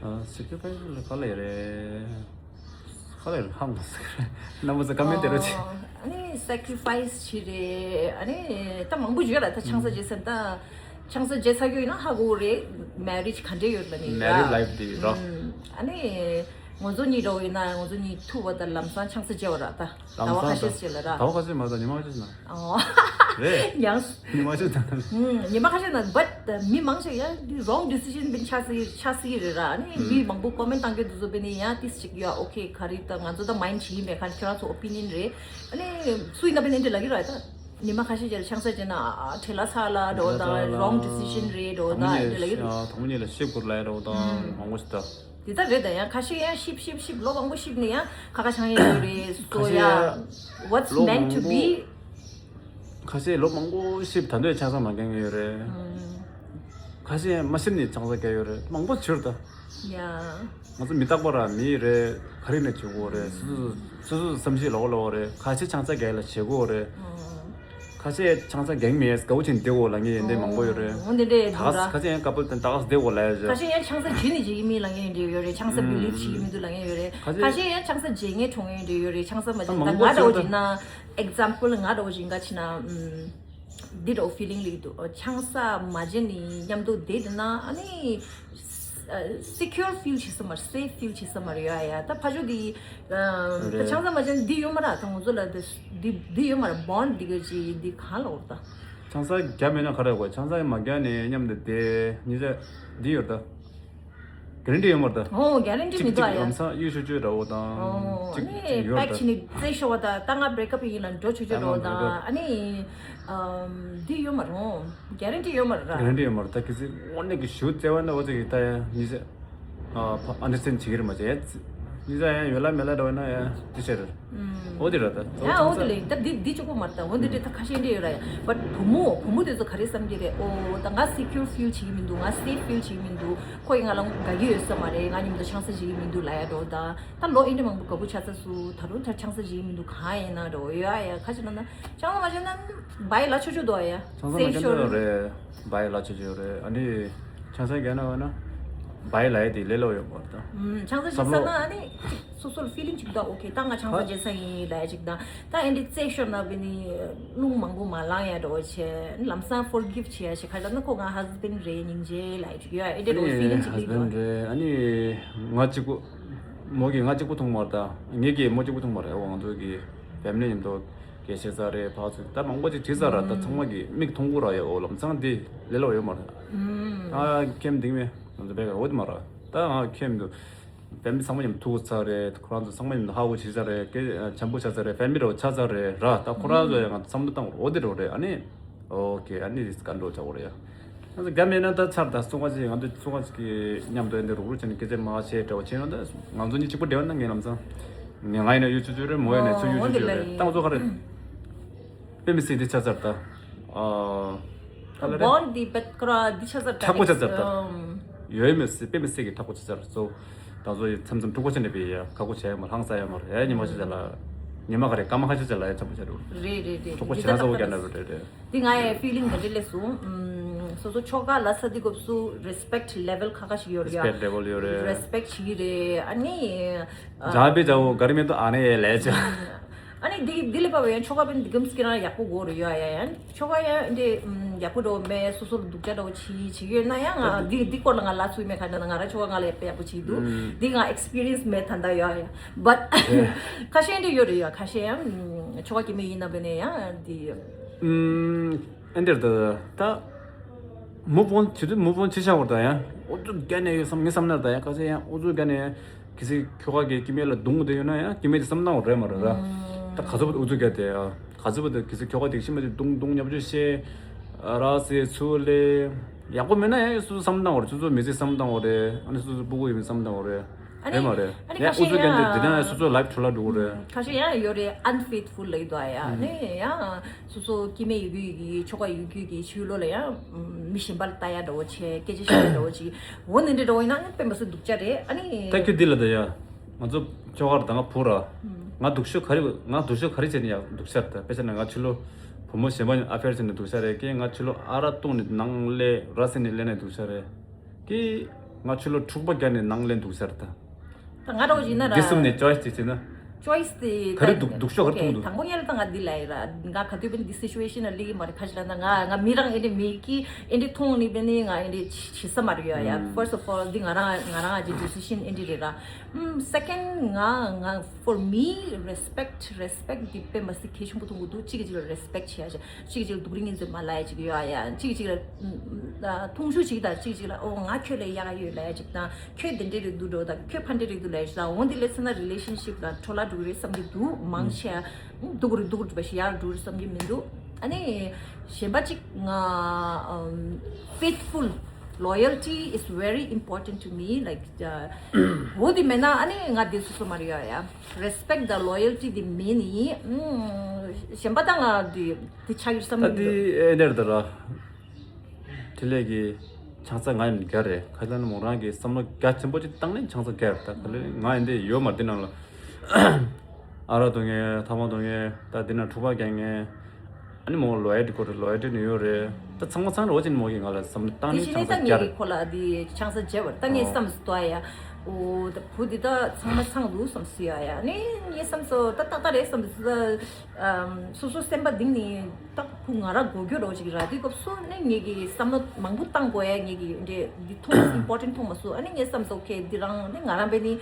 ཨ་སེ་ཀི་རི་ཕའི་སི་ལ་ག་ལེ་རེད། ག་ལེ་རེད་ཧང་སེ་ཀི་རི་ཕའི་སི་རྣམ་པ་ཚོ་ཀ་མེན་ཊི་རོ་ཅིག་ཨ་ནི་སེ་ཀི་རི་ཕའི་སི་བྱེད་རེད། ཨ་ནི་ད་མང་པོ་ཡོད་ར་ད་ཆང་ས་རྒྱས་ཚར་ད། ཆང་ས་རྒྱས་ཚར་རྒྱུ་ཡིན་ན་ཧ་གོ་རེད། མེ་རེ་ཇི་ག་འདྲས་ཡོད་ལ་ནི་མེ་རེ་ཇི་ལའེ་ཕི་འདི་རོ། ཨ་ནི་ང་ཚོ་གཉིས་འདྲ་བོ་ཡིན་ན་ང་ཚོ་གཉིས་ཐུག་པ་དང་ལམ་སང་ཆང་ས་རྒྱས་པ་ར་ད། ཟླ་བ་ཁ་ཤས་ཤིག་ལ་ར། ཟླ་བ་ཁ་ཤས་མ་ཟ་ཉི་མ་ཁ་ཤས་ན། ཨོ། རེད། ཡང་། ཉི་མ་ཁ་ཤས་ད་ད། ཉི་མ་ཁ་ཤས་ན་བཊ་མི་མང་ཆེ་ཡ་འདི་རོང་ཌི་སི་ཤན་བིན་ཆགས་སི་ཆགས་སི་རེད་ར། ཨ་ནི་མི་མང་པོ་ཀོ་མེན་ཊི་བཏང་གི་འདུག་བཟོ་བས་ནི་ཡ་ཏིས་ཅིག་ཡ་ཨོ་ཁེ་ག་རེ་ད་ང་ཚོ་ད་མའིན་ཌི་བྱེད་ཀྱི་མེད་ཁ་ཁྱོད་རང་ཚོ་ཨོ་པི་ནི་ཡན་རེད། ཨ་ནི་སུ་ཡིན་ན་བས་ནི་འདི་ལ་གི་ར་ད། ཉི་མ་ཁ་ཤས་ཅིག་ལ་ཆང་ས་བྱས་ན་ཨ་ཁྲེ་ལ་ཚ་ལ་འགྲོ་དང་རོང་ཌི་སི་ཤན་རེད་འགྲོ་དང་འདི་ལ་ཡོད། དང་མོ་གཉིས་ལ་ཤིབ་དགོས་ལ་འགྲོ་དང་མང་པོ་ཞིག་ད། དེ་ལྟར་རེད་ད་ཡང་ཁ་ཤས་ཡང་ཤིབ་ཤིབ་ཤིབ་ལོ་མང་པོ་ཤིབ་ནས་ཡང་ཁ་ཁ་ཆང་ཡང་ཡོད་རེད་སོ་ཡ། What's meant to be། ཁ་ཤས་ལོ་མང་པོ་ཤིབ་ད་འདོད་ཆང་ས་མ་འགེང་ཡོད་རེད། ཁ་ཤས་མ་ཤིབ་ནས་ཆང་ས་བརྒྱབ་ཡོད་རེད། མང་པོ་བྱུར་ད། ཡ། ང་ཚོ་མི་རྟག་པ་ར་མི་རེད། ག་རེ་ནས་བྱེད་དགོས་རེད། སོ་སོ་སོ་སོ་བསམ་ཤེས་ལོག་ལོག་རེད། ཁ་ཤས་ཆང་ས་རྒྱག་ལ་བྱེད་དགོས་རེད། ཁ་ཤས་ཆང་ས་རྒྱག་མེད་དགའ་བོ་ཆེན་བསྡད་དགོས་ལ་ངས་འདི་མང་པོ་ཡོད་རེད། འོ་འདི་འདྲས་ད་འདུག་ར། ཁ་ཤས་ཡང་ཀ་པལ་དེ་ད་ག་བསྡད་དགོས་ལ་ཡ་ཁ་ཤས་ཡང་ཆང་ས་བརྗེ་ནས་བརྗེ་གི་མི་ལ་ངས་འདྲ་ཡོད་རེད། ཆང་ས་བི་ལིབ་བྱེད་ཀྱི་མི་འདུག་ལ་ངས་ཡོད་རེད། ཁ་ཤས་ཁ་ཤས་ཡང་ཆང་ས་བརྗེ་ངས་གྲོངས་ངས་འདྲ་ཡོད་རེད། ཆང་ས་མ་བརྗེ་ད་ང་འདྲ་བོ་བྱེད་ན་ཨེག་ཛམ་པལ་ང་འདྲ་བོ་བྱེད་འགའ་ཕྱིན་ན། འདི་འདྲ་བོ་ཕི་ལིང་ལིག་འདུག་ཆང་ས་མ་བརྗེ་ནི་མཉམ་དུ་བསྡད་འདུག་ན་ཨ་ནི་སི་ཁིའུར་ཕིལ་བྱེད་ས་མ་རེད། སེབ་ཕིལ་བྱེད་ས་མ་རེད་ཡ་ཡ། ད་ཕ་ཇོ་འདི་ད་ཆང་ས་མ་བརྗེ་ན་འདི་ཡོད་མ་རེད། ད་ང་ཚོ་ལ་འདི་འདི་འདི་ཡོད་མ་རེད། བོན་འདི་ག་ཅི་འདི་གང་ལ་འོར་ད། ཆང་ས་བརྒྱབ་མེད་ན་ག་རེ་དགོས། ཆང་ས་མ་བརྒྱབ་ནས་མཉམ་དུ་བསྡད་ཉིན་ཆ་འདི་ཡོད་ད། གེ་རན་ཊི་ཡོད་མ་རེད་ད། ཨོ་གེ་རན་ཊི་མི་འདུག་ཨ་ཡ། ལམ་སང་གཡུག་ཆོག་ཆོག་འདྲ་བོ་དང་ཨོ་གཅིག་ཨ་ནི་གཅིག་ཡོད་པེག་རེད་ད། བྱས་ནས་བཙལ་ཤོག་པ་ད་ད་ང་བྷེ་རེག་ཨབ་ཡིན་ལ་འགྲོ་ཆོག་ཆོག་འདྲ་བོ་དང་ཨ་ནི་འདི་ཡོད་མ་རེད། གེ་རན་ཊི་ཡོད་མ་རེད་ར། གེ་རན་ཊི་ཡོད་མ་རེད་ད། གལ་སྲིད་དངོས་གནས་ཀྱི་ཞུ་བཙལ་བ་འདྲ་བོ་ཅིག་ཡིན་ད་ཡ་ཉིས་བྱས་ཨ་ཨན་ཌར་སི་ཊེན་ཌི་བྱེད་ཀྱི་རེད་མ་བྱས། ཉིས་ཡང་ཡོད་ལ་མེད་ལ་འགྲོ་ན་ཡང་དེ་ཆེ་རེད། ཨུམ། འོ་དེ་རེད་ད། ཡ་འོ་དེ་ལས་ད་འདི་འདི་གཅིག་པོ་མ་རེད་ད། འོ་འདི་འདྲ་ད་ཁ་ཤས་འདྲ་ཡོད་ར་ཡ། བཊ་བུ་མོ་བུ་མོ་དེ་ཚོ་ག་རེ་བསམ་གྱི་རེད། ཨོ་ད་ང་སི་ཁིའུར་ཕིལ་བྱེད་ཀྱི་མི་འདུག་ང་སེབ་ཕིལ་བྱེད་ཀྱི་མི་འདུག་ཁོ་ཡིས་ང་ལ་དགའ་གི་ཡོད་ས་མ་རེད། ང་མཉམ་དུ་ཆང་ས་བྱེད་ཀྱི་མི་འདུག་ལབ་ཡ་འགྲོ་ད། ད་ལོ་ཨེ་འདྲ་མང་པོ་དགའ་པོ་ཆགས་ས་སུ་ད་རུང་ད་ཆང་ས་བྱེད་ཀྱི་མི་འདུག་གང་ཡིན་ན་འགྲོ་ཡ་ཡ། ཁ་ཅིག་ན་ན་ཆང་ས་མ་བྱེད་ན་བའི་ལ་ཆོ་ཆོ་འདུག་ཡ། ཆང་ས་མ་སེབ་ཤོར་རེད། བའི་ལ་ཆོ་ཆོ་རེད། ཨ་ནི་ཆང་ས་རྒྱག་ན་བ་ན་བའི་ལ་ཡ་དེ་ལས་ལོ་ཡོད་པ་རེད་ད། ཨུམ། ཆང་ས་བྱེད་ས་ན་ཨ་ནི་ཅིག་སོ་སོར་ཕི་ལིང་ཅིག་འདུག་ཨོ་ཁེ་ད་ང་ཆང་ས་བྱེད་ས་ཡིན་ལབ་ཡ་ཅིག་དང་། ད་ཨེ་འདྲ་རྩེད་ཤོར་ན་བི་ནི་རླུང་མང་པོ་མ་ལངས་ཡ་འགྲོ་བྱེད། ལམ་སང་ཕོར་གིབ་བྱེད་ཡ་ཞིག་ཁ་ལ་ན་ཁོ་ང་ཧ་སི་བེན་རེད་སྙིང་རྗེ་ལབ་ཡ་ཅིག་ཡོད། ཨེ་འདྲ་རོ་ཕི་ལིང་ཅིག་ཧ་སི་ལི་འདུག་བེན་རེད། ཨ་ནི་ང་གཅིག་པོ་མོ་གིས་ང་གཅིག་པོ་མཐོང་མ་རེད་ད། ངེད་ཀྱིས་མོ་གཅིག་པོ་མཐོང་མ་རེད། འོ་ང་ཚོ་གི་ཕེ་མི་ལི་མཉམ་དུ་སྐད་ཆ་ཟ་རེད། ཕར་ཚུར་ད་མང་པོ་ཅིག་བྲིས་ཚར་ར། ད་ཚང་མ་གི་མིག་མཐོང་གི་ར་ཡོད། འོ་ལམ་སང་དེ་ལས་སླ་པོ་ཡོད་མ་རེད། ཨ་ཁེམ་འདིང་མེད་ང་ཚོ་བེ་ག་འོ་དེ་མ་ར། ད་ང་ཁེམ་དུ་བེ་མི་ཚང་མ་མཉམ་ཐུག་ཚར་རེད། ཁོ་རང་ཚོ་ཚང་མ་མཉམ་དུ་ཧ་གོ་བྱེད་ཚར་རེད། སྐད་འཆམ་པོ་ཆགས་ཚར་རེད། ཕེ་མི་ལི་རོ་ཆགས་ཚར་རེད་ར། ད་ཁོ་རང་ཚོ་ཡང་ང་ཚོ་བསམ་བློ་བཏང་དགོས་རེད། འོ་དེ་འགྲོ་རེད། ཨ་ནི་ཨོ་ཁེ། ཨ་ནི་སྐད་འགྲོ་ཆགས་དགོས་རེད་ཡ། ང་ཚོ་རྒྱ་མེད་ན་ད་ཚར་ད་སུ་ག་ཅིག་ང་ཚོ་སུ་ག་ཅིག་གི་མཉམ་དུ་འདི་རུག་རུག་བྱས་ནས་སྐད་ཆ་མ་བཤད་འདྲ་བོ་བྱས་ན་ད་ང་ཚོ་གཉིས་གཅིག་པུ་བསྡད་པ་ན་ངའི་ལམ་སང་ངས་ང་ཡིན་ན་ཡུ་ཆུ་ཆུ་རེད། མོ་ཡིན་ན་ཆུ་ཡུ་ཆུ་ཆུ་རེད། ཏང་ཚོ་ག་རེད། དཔེ་མི་སྲིད་འདི་ཆ་ཚར་ད། ཨ། ག་ལ་རེད། བོན་འདི་བེད་ཀ་ར་འདི་ཆ་ཚར་ད། མཁྲེགས་པོ་ཆ་ཚར་ད། ཨམ། ཡོད་མི་སྲིད་དཔེ་མི་སྲིད་ཀྱི་མཁྲེགས་པོ་ཆ་ཚར་ཚོ། ད་ཚོ་ཡི་མཚམས་མཚམས་འཁྲུག་པོ་ཆ་ནས་པའི་ཡ་ཁ་ཁོ་བྱས་ཡ་མ་ལྷང་ས་ཡ་མ་རེད། ཡ་ཉི་མ་ཆ་ཚར་ལ། ཉི་མ་ག་རེད། སྐར་མ་ཁ་ཆ་ཚར་ལ་ཡ་འཁྲུག་པོ་ཆ་རུ། རེད་རེད་རེད། འཁྲུག་པོ་འདི་ཆ་ད་ཚ་བོ་ད་རྒྱ་ན་རུ་རེད་རེད། འདི་ང་ཡི་ཕི་ལིང་ག་རེ་ལས་སོང་། ཨམ། སོ་སོ་ཆོ་ག་ལ་ས་འདི་སྐབས་སུ་རེ་སི་པེག་ཊི་ལེ་ཝལ་ཁ་ཁ་ཞིག་ཡོད་རེད་ཡ། རེ་སི་པེག་ཊི་ལེ་ཝལ་ཡོད་རེད། རེ་སི་པེག་ཊི་བྱེད་ཀྱི་རེད། ཨ་ནི། ཨ། ཇ་བེ་ཇ་བོ་ག་རེ་མེད་དོ་ཨ་ནེ་ཡེ་ལས་ཅོ། ཨ་ནི་འདི་འདི་ལས་པ་བས་ཡང་ཆོ་ག་བན་འདི་གམ་སྐྱེ་ན་ཡག་པོ་གོ་རུ་ཡོད་ཡ་ཡ། ཆོ་ག་ཡ་འདི་ཡག་པོ་འགྲོ་མེད། སོ་སོར་སྡུག་ཅག་འགྲོ་ཆི་ཆི་ཡོད་ན་ཡང་ང་འདི་འདི་སྐོར་ལ་ང་ལ་ཚུགས་མེད། ཁ་ད་ང་ར་ཆོ་ག་ང་ལ་ཡག་པོ་ཡག་པོ་བྱེད་འདུག་འདི་ང་ཨེག་སི་པི་རི་ཡན་སི་མེད་ད་ད་ཡོད་ཡ། བཊ་ཁ་ཤས་འདི་ཡོད་རེད་ཡ། ཁ་ཤས་ཡང་ཆོ་ག་སྐྱེ་མེད་ཡིན་ན་བས་ནས་ཡང་འདི། ཨེ་འདིར་ད་ད་མུ་བོན་བྱེད་དུས་མུ་བོན་བྱེད་བྱ་བར་ད་ཡང་ཨུ་ཚུགས་རྒྱ་ནས་ཡོད་བསམ་ངས་བསམ་ན་ད་ཡང་ཁ་ཤས་ཡང་ཨུ་ཚུགས་རྒྱ་ནས། གལ་སྲིད་ཁྱོ་ག་གིས་སྐྱེ་དམན་ལ་རྡུང་བསྡད་ཡོད་ན་ཡང་སྐྱེ་དམན་དེ་བསམ་བཏང་བ་རེད་མ་རེད་ར། ད་ག་ཚོད་པ་ཨུ་ཚུགས་རྒྱག་དེ་ཨ། ག་ཚོད་པ་དེ་གལ་སྲིད་ཁྱོ་ག་དེ་ཤི་མ་དེ་རྡུང་རྡུང་ཉབ་ཆུ་བཤད་ར་ཟེར་ཚུལ་ལས་ཡག་པོ་མེད་ན་ཡང་སོ་སོ་བསམ་བཏང་བ་རེད། སོ་སོ་མི་ཚེ་བསམ་བཏང་བ་རེད། ཨ་ནི་སོ་སོ་སྤུ་གུ་ཡིན་མིན་བསམ་བཏང་བ་རེད། ཨ་ནི་རེད་མ་རེད། ཨ་ནི་ཡང་ཁ་ཤས་ཨུ་ཚུགས་རྒྱག་དེ་དེ་ན་ཡང་སོ་སོ་ལའིབ་འཕྲོ་བརླག་འགྲོ་གི་རེད། ཁ་ཤས་ཡང་ཡོད་རེད། ཨན་ཕེ་ཐི་ཕུལ་ལབ་ཀྱི་འདུག་ཨ་ཡ། ཨ་ནི་ཡང་། སོ་སོ་སྐྱེ་དམན་ཡོད་རྒྱུ་ཡི་ཆོ་ག་ཡོད་རྒྱུ་གི་ཆོས་ལོ་ལ་ཡང་མི་གཞན་པ་ལ་ལྟ་ཡ་འདྲ་བོ་བྱས། སྐད་ཆ་བཤད་ཡ་འདྲ་བོ་ཅིག་འོ་ནི་འདྲ་འདྲ་བོ་ཡིན་ན་ཡང་དཔེ་མ་སྲིད་སྡུག་ཅག་རེད། ཨ་ནི། ད་ཁྱོད་འདི་ལ་ད་ཡ། ང་ཚོ་ཁྱོ་ག་དང་ང་བུ་ར། ང་སྡུག་ཤོས་ག་རེ་ང་སྡུག་ཤོས་ག་རེ་བྱས་ནས་ཡ་སྡུག་ཤར་ད་དཔེ་ཆ་ན་ང་ཕྱི་ལོ་བུ་མོ་གཞན་པ་ཨ་ཕེར་བྱས་ནས་སྡུག་ཤར་རེད་ཀྱེ། ང་ཕྱི་ལོ་ཨ་ར་བཏུང་ནས་ནང་སླེབས་ར་ཟིན་ནས་སླེབས་ནས་སྡུག་ཤར་རེད་ཀྱེ། ང་ཕྱི་ལོ་འཁྲུག་པ་རྒྱག་ནས་ནང་སླེབས་སྡུག་ཤར་ད། ད་ང་རང་བཞིན་ན་ར། འདི་གསུམ་ནས་ཅོའི་སི་གཅིག་བྱས་ན། ཅོའི་སི་དེ་ག་རེ་སྡུག་སྡུག་ཤོས་ག་རེ་མཐོང་འདུག་དང་པོ་ཉིད་ལ་ད་ང་འདི་ལ་ཡི་ར། ང་ག་དུས་བས་འདི་སི་ཅུ་ཨེ་ཤན་ལ་སླེབས་ཀྱི་མ་རེད། ཁ་ཤས་ལ་ད་ང་ང་མི་རང་ཨེ་འདྲ་མེད་ཀི་ཨེ་འདྲ་མཐོང་ནི་བས་ནི་ང་ཨེ་འདྲ་བྱེད་ས་མ་རེད་ཡ། ཡ། ཕར་སི་ཊི་ཨོཕ་ཨོལ་འདི་ང་རང་ང་རང་ཨ་ཅེ་ཌི་སི་ཤན་ཨེ་འདྲ་རེད་ར། ཨམ། སེ་ཀེན་ཌི་ང་ང་for me respect, respect འདི་དཔེ་མ་སྲིད་གལ་ཆེན་པོ་མཐོང་གི་འདུག་གཅིག་གིས་གཅིག་ལ་རེ་སི་པེག་བྱེད་ཡ་ཅིག་གཅིག་གིས་གཅིག་ལ་སྡུག་རུས་ངན་ཚོད་མ་ལབ་ཡ་ཅིག་ཡོད་ཡ། གཅིག་གིས་གཅིག་ལ་མཐོང་ཆུང་ཅིག་དང་གཅིག་གིས་གཅིག་ལ་ཨོ་ང་ཁྱོད་ལས་ཡག་ཡོད་ལབ་ཡ་ཅིག་དང་། ཁྱོད་འདི་འདྲ་རེད་འདུག་འགྲོ་དང་ཁྱོད་ཕ་འདྲ་རེད་འདུག་ལབ་ཡ་ཞིག་དང་། འོ་འདི་ལས་ཚེ་ན་རི་ལེ་ཤན་ཤིབ་ལ་འཕྲོ་བརླག་འགྲོ་གི་རེད་བསམ་གྱི་འདུག་མང་ཆེ་བ་སྡུག་རུ་སྡུག་རུ་འགྲོ་བ་ཞིག་ཡག་རུ་འགྲོ་རེད་བསམ་གྱི་མི་འདུག་ཨ་ནི་གཞན་པ་གཅིག་ང་faithful, loyalty is very important to me, like འོ་འདི་མེད་ན་ཨ་ནི་ང་བསྡད་སོ་སོ་མ་རེད་ཡ། Respect དང་loyalty འདི་མེད་ནི་གཞན་པ་དང་ང་འདི་འདི་ཆགས་ཡོད་བསམ་ད་གྱི་མི་འདུག་འདི་ཨེ་འདྲ་རེད་ད་ར། དེ་ལས་ཀྱི་ཆང་ས་ང་ཡང་རྒྱག་རེད། ཁ་ལ་ནི་མོ་རང་གི་བསམ་བློ་རྒྱ་ཆེན་པོ་ཅིག་བཏང་ནས་ཆང་ས་རྒྱག་རེད། ད་ག་ལེ་ང་ཡང་འདི་ཡོད་མ་རེད། འདི་ནང་ལ་ཨ་རག་འཐུང་མཁན་ཐ་མག་འཐུང་མཁན་ད་འདི་ན་འཁྲུག་པ་རྒྱག་མཁན་ཨ་ནི་མོ་ལོ་ཡ་ཏི་ཁོ་རེད། ལོ་ཡ་ཏི་ནི་ཡོད་རེད། ད་ཚང་མ་ཚང་རེད། འོ་ཅི་ནི་མོ་གིས་ང་ལ་བསམ་བློ་བཏང་ནས་དེ་བཞིན་ཆང་ནས་ས་ད་རྒྱག་ངས་རེད། ཁོ་ལ་འདི་ཆང་ས་བརྗེ་བར་ད་ངས་ཨོ་བསམ་སོ་ཡ། འོ་ད་བུ་འདི་ད་ཚང་མ་ཚང་འདུག་བསམ་སོ་ཡ་ཡ། ཨ་ནི་ངས་བསམ་སོ་ད་ཏག་ཏག་རེད་བསམ་སོ། སོ་སོ་སེམས་པ་གཏིང་ནས་ད་བུ་ང་རང་གོ་རྒྱུ་རོགས་ཅིག་ར། དུས་སྐབས་སུ་ནི་ངེད་ཀྱིས་བསམ་བློ་མང་པོ་བཏང་དགོས་ཡ། ངེད་ཀྱིས་འདྲེ་འདི་མཐོང་མ་སོང་། important མཐོང་མ་སོང་། ཨ་ནི་ངས་བསམ་སོང་ཁེ་འདི་རང་ནི་ང་རང་བས་ནི་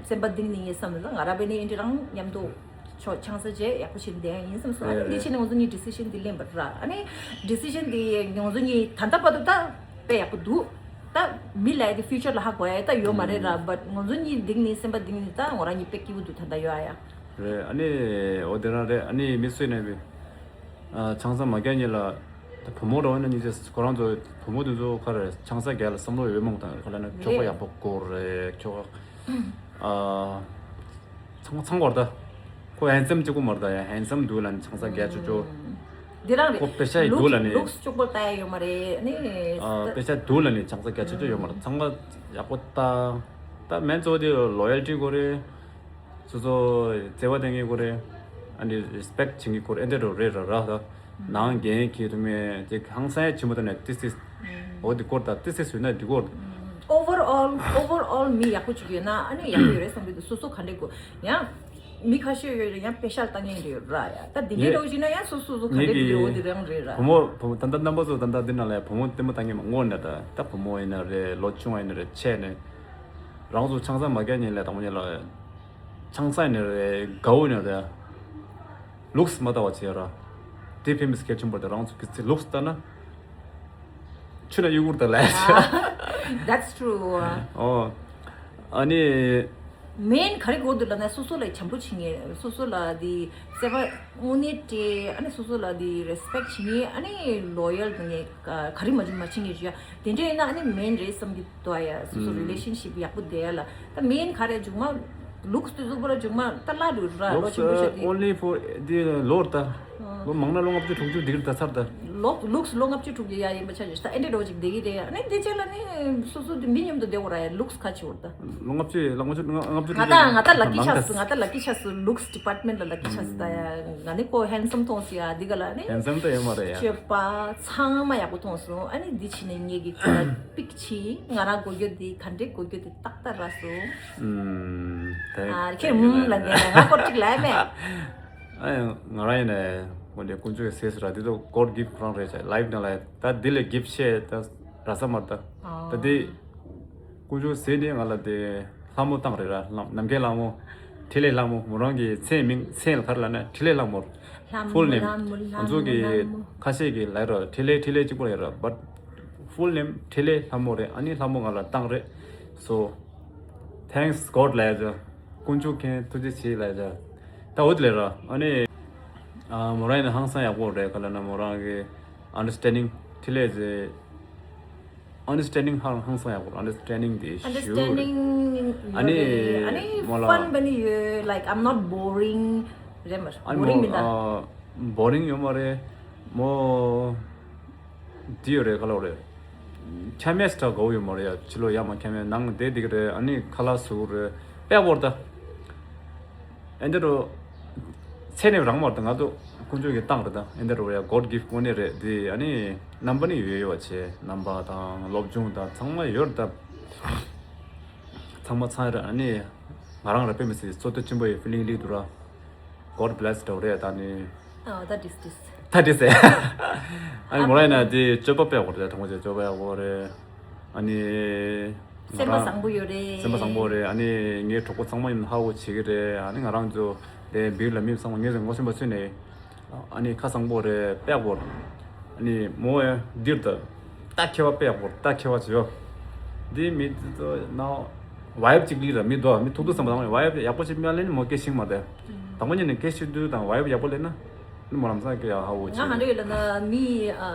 སེམས་པ་གཏིང་ནས་ངས་བསམ་ལ་ང་རང་བས་ནི་འདི་རང་མཉམ་དུ་ཆོ་ཆང་ས་བྱས་ཡག་པོ་བྱས་བསྡད་ཡ་ཡིན་བསམ་སོང་། ཨ་ནི་འདི་བྱས་ནས་ང་ཚོ་གཉིས་decision འདི་ལེན་པ་ར། ཨ་ནི་decision འདི་ང་ཚོ་གཉིས་ད་ལྟ་བར་དུ་ད་དཔེ་ཡག་པོ་འདུག་ད་མི་ལ་ཡ་དེ་future ལ་ཧ་གོ་ཡ་ད་ཡོད་མ་རེད་ར། but ང་ཚོ་གཉིས་གཏིང་ནས་སེམས་པ་གཏིང་ནས་ད་ང་རང་གཉིས་དཔེ་སྐྱིད་པོ་འདུག་ད་ལྟ་ཡོད་ཨ་ཡ། རེད། ཨ་ནི་འོ་དེ་རང་རེད། ཨ་ནི་མི་སུ་ཡིན་ན་བི་ཨ་ཆང་ས་མ་རྒྱག་ཉིན་ལ་ད་བུ་མོ་རང་ཡིན་ན་ཉིན་ཅེས་ཁོ་རང་ཚོ་བུ་མོ་དེ་ཚོ་ཁ་རེད། ཆང་ས་རྒྱག་ལ་བསམ་བློ་ཡོད་མང་དང་ཁོ་ལ་ན་ཁྱོ་ག་རེད། ཡག་པོ་སྐོར་རེད། ཁྱོ་ག་ ཨ། ཚང་ཚང་བར་ད། ཁོ་ཧན་སམ་གཅིག་པོ་མར་ད་ཡ་ཧན་སམ་འདུག་ལ་ནི་ཆང་ས་རྒྱ་ཆོ་ཆོ། འདི་རང་རེད། ཁོ་པེ་ཤ་ཡི་འདུག་ལ་ནི། ལུགས་སུ་སྐྱོག་པོ་ལྟ་ཡ་ཡོད་མ་རེད་ནི། ཨ་པེ་ཤ་འདུག་ལ་ནི་ཆང་ས་རྒྱ་ཆོ་ཆོ་ཡོད་མ་རེད། ཚང་མ་ཡག་པོ་ལྟ། ད་མེན་གཙོ་བོ་དེ་ལོ་ཡལ་ཊི་དགོས་རེད། སོ་སོ་བརྩེ་བ་ལྡན་གྱི་དགོས་རེད། ཨ་ནི་རེ་སི་པེག་བྱེད་ཀྱི་དགོས་རེད། ཨེ་འདྲ་རོ་རེད་ར་ར་ད། ནང་འགན་འཁྱེར་ཐུབ་མེད་ཅིག་ཧང་སང་ཡ་ཆེན་པོ་ད་ནས་ཏི་སི། འོ་དེ་སྐོར་ད་ཏི་སི་ཟོས་ན་འགྲིག་གོ། Overall overall མི་ཡག་པོ་བྱུག་ཡོད་ན་ཨ་ནི་ཡག་པོ་ཡོད་རེད་བསམ་གྱི་འདུག་སོ་སོ་ག་འདྲས་དགོས་ཡང་། མི་ཁ་ཤས་ཡོད་རེད་ཡང་པེ་ཤ་ལྟ་མཁན་རེད་ཡོད་ར་ཡ། ད་དེ་འདྲས་ངས་འགྲོ་བཞིན་ན་ཡང་སོ་སོ་སོ་ག་ངེད་འདྲས་ཀྱི་འདུག་འོ་དེ་རང་རེད་ར། བུ་མོ་བུ་མོ་ད་ལྟ་རྣམ་པ་ཚོ་ད་ལྟ་འདི་ནང་ལ་བུ་མོ་ལྟད་མོ་ལྟ་མཁན་མང་པོ་ནས་ད་ད་བུ་མོ་ཡིན་ན་རེད། ལོ་ཆུང་བ་ཡིན་ན་རེད། ཆས་ནས་རང་ཚོ་ཆང་ས་མ་རྒྱག་མཁན་ལ་དང་པོ་ཉིད་ལ་ཆང་ས་ཡིན་ན་རེད། དགའ་བོ་ཡིན་ན་རེད། ལུགས་སུ་མ་ལྟ་བ་བྱས་ར། དེ་ཕན་པའི་སྐད་ཆུང་པོ་དེ་རང་ཚོ་གི་ཚེ་ལུགས་སུ་ལྟ་ན། ཆུ་ན་གཡུ་གུར་དང་ལས། That's true. ཨོ། ཨ་ནི། མེན་ག་རེ་དགོས་འདུག་ལབ་ན་སོ་སོ་ལ་བྱམས་པོ་བྱེད་མཁན། སོ་སོ་ལ་དེ་བརྩེ་བ་དངོས་གནས་སྤྲད། ཨ་ནི་སོ་སོ་ལ་དེ་རེ་སི་པེག་བྱེད་མཁན། ཨ་ནི་ལོ་ཡལ་དུ་ངས་ག་རེ་མ་བྱུང་མ་བྱེད་མཁན་ཞིག་ཡ། དེ་འདྲ་ཡིན་ན་ཨ་ནི་མེན་རེད་བསམ་གྱི་འདུག་ཡ། སོ་སོ་རི་ལེ་ཤན་ཤིབ་ཡག་པོ་བསྡད་ཡ་ལ། ད་མེན་ག་རེ་བྱུང་མ། ལུགས་སུ་དེ་གཟུགས་པོ་ལ་བྱུང་མ་ད་ལ་འགྲོ་ར་ལོ་ཆེན་པོ་ཤ་དེ། Only for the ལོར་ད། ལོ་མང་ན་ལོ་ལྔ་བཅུ་དྲུག་ཅུ་འདི་གིར་ད་ཚར་ད། ལོ་ལུགས་ལོ་ལྔ་བཅུ་དྲུག་ཅུ་ཡ་ཡིན་པ་ཆ་ཞིག་ད་ཨེ་འདྲེ་འགྲོ་ཅིག་བསྡད་ཀྱི་རེད། ཨ་ནི་དེ་རྗེས་ལ་ནི་སོ་སོ་དེ་མི་མཉམ་དུ་བསྡད་དགོས་ར་ཡ། ལུགས་ཁ་ཆེ་བོར་ད། ལོ་ལྔ་བཅུ་ལོ་ལྔ་བཅུ་ལྔ་བཅུ་ང་ད་ང་ད་ལ་ཀི་ཆགས་སུ་ང་ད་ལ་ཀི་ཆགས་སུ་ལུགས་ཌི་པཱར་ཊི་མེན་ཊི་ལ་ལ་ཀི་ཆགས་སུ་ད་ཡ། ང་ནི་ཁོ་ཧན་སམ་མཐོང་སུ་ཡ་འདི་ག་ལ་ནི་ཧན་སམ་ད་ཡོད་མ་རེད་ཡ། སྤྱོད་པ་ཚང་མ་ཡག་པོ་མཐོང་སོང་། ཨ་ནི་འདི་ཕྱི་ནས་ངེད་ཀྱི་ཁ་པིག་ཆི་ང་རང་གོ་རྒྱུ་འདི་ག་འདྲེ་གོ་རྒྱུ་འདི་ཏག་ཏག་ར་སོང་། ཨུམ། ད་ཨ་ཁྱེད་ཨུམ་ལ་ངས་ང་སྐོར་གཅིག་ལ་མེད། ཨ་ཡང་ང་རང་ཡིན་ནས་དངོས་གནས་དཀོན་མཆོག་གི་ཟས་སུ་ར་འདི་ཚོ་God gift རང་རེད་ཤག་ལའིབ་ནང་ལ་ད་འདི་ལས་གིབ་ཤེས་ད་ར་ས་མ་ད་ད་འདི་དཀོན་མཆོག་ཟས་འདི་ང་ལ་དེ་ལྷ་མོ་བཏང་རེད་ར། ལམ་ནམ་མཁའི་ལྷ་མོ། འཕྲིན་ལས་ལྷ་མོ། མོ་རང་གི་མཚན་མིང་མཚན་ལ་ག་རེ་ལབ་ན་འཕྲིན་ལས་ལྷ་མོ། ལྷ་མོ། Full name ལྷ་མོ་ལྷ་ང་ཚོ་མོ་གི་ལྷ་མོ། ཁ་ཤས་ཀྱི་ལབ་ར་འཕྲིན་ལས་འཕྲིན་ལས་གཅིག་པོ་ལབ་ར། But full name འཕྲིན་ལས་ལྷ་མོ་རེད། ཨ་ནི་ལྷ་མོ་ང་ལ་བཏང་རེད། So thanks God ལབ་ཡ། དཀོན་མཆོག་མཁྱེན། ཐུགས་རྗེ་ཆེ་ལབ་ཡ། ད་འོ་དེ་ལས་ར་ཨ་ནི་ཨ་མོ་རང་ཡིན་ན་ཧང་སང་ཡག་པོ་རེད། ག་ལབ་ན་མོ་རང་གི་understanding འཕྲིན་ལས་ཟེར། Understanding ཧང་ཧང་སང་ཡག་པོ་understanding དེ་ཞུ། Understanding ཨ་ནི་ཡོད་རེད། ཨ་ནི་མོ་ལ་fun བ་ནི་ཡོད། Like I'm not boring རེད་མ། ཨ་ནི་boring མོ་མི་འདུག་ཨ་boring ཡོད་མ་རེད་མོ། འདི་ཡོད་རེད། ག་ལབ་རེད། ཁྱ་མེད་སྟ་གོ་ཡོད་མ་རེད་ཡ། ཕྱི་ལོ་ཡ་མ་ཁྱ་མེད་ནང་བསྡད་འདི་ག་རེད། ཨ་ནི་ཁ་ལག་བཟོ་གི་རེད། དཔེ་བོར་ད། ཨེ་འདི་རུ། ཚེ་ནས་རང་མར་དང་ང་ཚོ་དཀོན་མཆོག་གིས་བཏང་རེད་ད། ཨེ་འདི་རུ་ཡ་God gift དངོས་གནས་རེད་དེ། ཨ་ནི་རྣམ་པ་ནི་ཡོད་ཡོད་བ་བྱས། རྣམ་པ་དང་སློབ་སྦྱོང་དང་ཚང་མ་ཡོད་རེད་ད། ཚང་མ་ཚང་རེད། ཨ་ནི་ང་རང་ར་དཔེ་མི་སྲིད་བསོད་བདེ་ཆེན་པོ་ཡི་feeling སླེབས་འདུག་ར། God bless འདྲ་བོ་རེད་ད་ནི། ཨ་ད་དིས་དིས། ད་དིས་ཟེར། ཨ་ནི་མོ་ར་ཡིན་ན་དེ་སྤྱོད་པ་དཔེ་ཡག་པོ་རེད། དྲང་པོ་བྱས་སྤྱོད་པ་ཡག་པོ་རེད། ཨ་ནི། སེམས་པ་བཟང་པོ་ཡོད་རེད། སེམས་པ་བཟང་པོ་རེད། ཨ་ནི་ངའི་གྲོགས་པོ་ཚང་མ་ཡིན་ཧ་གོ་བྱེད་ཀྱི་རེད། ཨ་ནི་ང་རང་ཚོ་དེ་བིར་ལ་མི་ཚང་མ་ངའི་ངོ་ཤེས་པ་ཚུད་ནས། ཨ་ནི་ཁ་བཟང་པོ་རེད། དཔེ་ཡག་པོ་རེད། ཨ་ནི་མོ་ཡང་འདིར་ད་ད་ཁེ་བ་དཔེ་ཡག་པོ་རེད། ད་ཁེ་བ་བྱེད་ཡོ། འདི་མི་ཚོ་ན་vibe གཅིག་ལི་ར་མི་འདུག་མི་ཐུག་ཐུག་བསམ་པ་དང་vibe ཡག་པོ་ཞིག་མ་ལེན་ན་མོ་སྐད་ཤིང་མ་དེ། དང་པོ་ཉིད་ནས་སྐད་ཤིང་དུས་དང་vibe ཡག་པོ་ལེན་ན། ནི་མོ་ལམ་སང་སྐད་ཡག་ཧ་འོ་ང་ཧ་འདྲ་ཡོད་ལ་ན་མི་